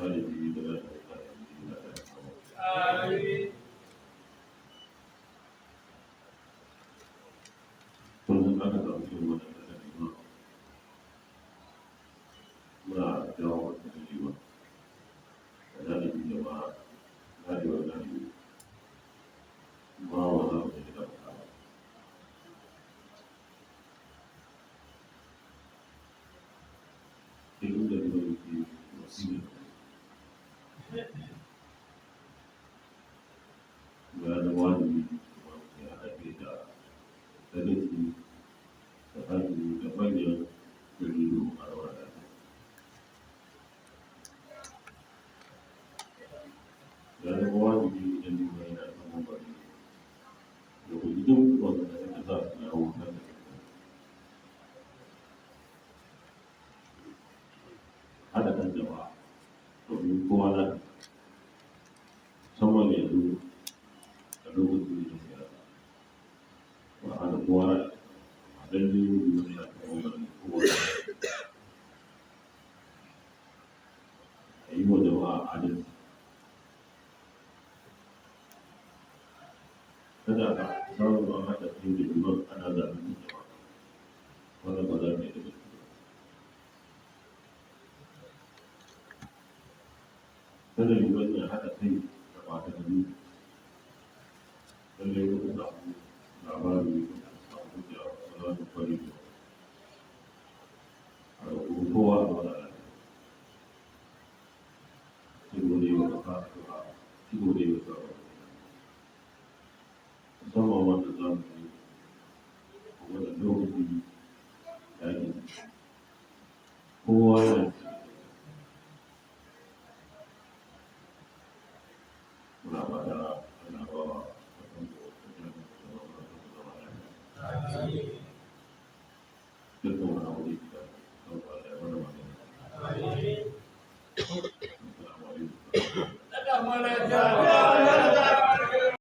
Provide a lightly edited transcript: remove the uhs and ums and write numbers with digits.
Galibi da za ta yi da ta. Kullum aka samu irin wannan daga liman, muna jawo hankalin liman da galibi da ma galibi galibi ba wa za mu yi da ba. Duk inda liman yake wasiya ya zama wajibi ya haɗa kai da dagaci da hakimi da manyan gari domin a zauna lafiya. Ya zama wajibi idan liman yana kan mambari ya guji duk maganganun da za su jawo tashin hankali. Haɗa kan jama'a domin kowa na musamman yanzu a lokacin da siyasa ba haɗa kowa na a lallai liman yana kan mambari kowa a yi wa jama'a adalci. Kada a samu an haɗa kai da liman ana zaluntar jama'a, wannan ba za mu yarda da shi ba. Kada liman ya haɗa kai da ɓata gari, lallai muka samu labari, muka samu hujja, ba za mu bari ba. A rungumi kowa a zauna lafiya. Ci gaba da yi wa ƙasa addu'a, ci gaba da yi wa shugabanni musamman wannan zamani a wannan lokaci da ake ciki. Kowa yana cikin muna fata Allah ba wa ƙasarmu da zama lafiya. Dukkan wani abu da yake damun ƙasarmu, Allah ya mana maganinsa.